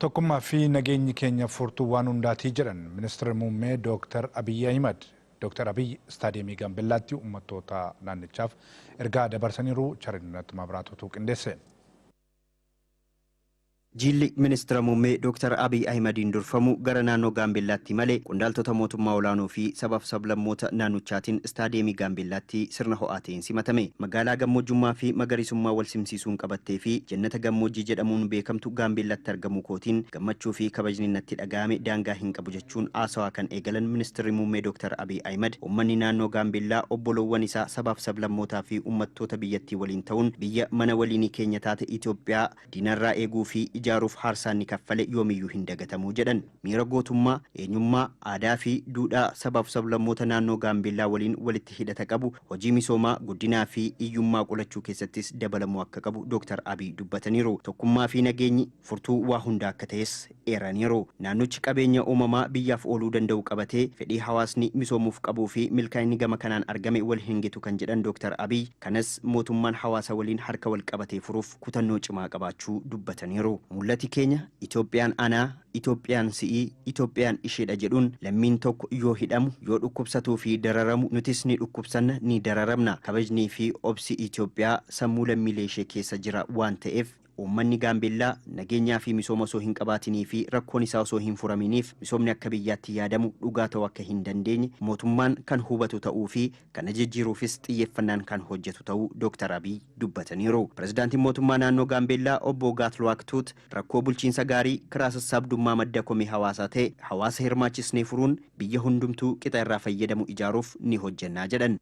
Tokkummaa fi nageenyi keenya furtuu waan hundaatii jedhan Ministeerri Muummee Dooktar Abiyyi Ahimad. Dooktar Abiyyi istaadiyeemii Gaambellaatti uummattoota naannichaaf ergaa dabarsaniiru. Charinnat Mabraatutu qindeesse. Jilli Ministeera Muummee Dr. Abiy Ahimadiin durfamu gara naannoo Gaambellaatti malee qondaaltota mootummaa olaanoo fi sabaaf sablammoota naannichaatiin istaadiyeemii Gaambellaatti sirna ho'aa ta'een simatame. Magaalaa gammoojjummaa fi magariisummaa wal simsiisuun qabattee fi jannata gammoojjii jedhamuun beekamtu Gaambellaatti argamuu kootiin gammachuu fi kabajni natti dhaga'ame daangaa hin qabu jechuun haasawaa kan eegalan Ministeerri Muummee Dr. Abiy Ahimad uummanni naannoo Gaambellaa obboloowwan isaa sabaaf sablammootaa fi uummattoota biyyattii waliin ta'uun biyya mana waliinii keenya taate Itoophiyaa diinarraa eeguu fi ijaaruuf aarsaan ni kaffale yoomiyyuu hin dagatamu jedhan. Miira gootummaa, eenyummaa, aadaa fi duudhaa sabaaf sablammoota naannoo Gaambeellaa waliin walitti hidhata qabu hojii misoomaa, guddinaa fi hiyyummaa qolachuu keessattis dabalamuu akka qabu Dr. Abiy dubbataniiru. Tokkummaa fi nageenyi furtuu waa hundaa akka ta'es eeraniiru. Naannochi qabeenya uumamaa biyyaaf ooluu danda'u qabatee fedhii hawaasni misoomuuf qabuu fi milkaa'inni gama kanaan argame wal hin gitu kan jedhan Dr. Abiy kanas mootummaan hawaasa waliin harka wal qabatee furuuf kutannoo cimaa qabaachuu dubbataniiru. Mul'ati keenya Itoophiyaan anaa, Itoophiyaan si'ii, Itoophiyaan isheedha jedhuun lammiin tokko yoo hidhamu, yoo dhukkubsatuu fi dararamu nutis ni dhukkubsanna, ni dararamna. Kabajnii fi obsi Itoophiyaa sammuu lammiilee ishee keessa jira waan ta'eef uummanni Gaambeellaa nageenyaa fi misooma osoo hin qabaatinii fi rakkoon isaa osoo hin furaminiif misoomni akka biyyaatti yaadamu dhugaa ta'uu akka hin dandeenye mootummaan kan hubatu ta'uu fi kana jijjiiruufis xiyyeeffannaan kan hojjetu ta'uu Dr. Abiy dubbataniiru. Pirezidaantiin mootummaa naannoo Gaambeellaa obbo Gaatluwaak Tuut rakkoo bulchiinsa gaarii kiraa sassaabdummaa madda komii hawaasaa ta'e hawaasa hirmaachisnee furuun biyya hundumtuu qixa irraa fayyadamu ijaaruuf ni hojjennaa jedhan.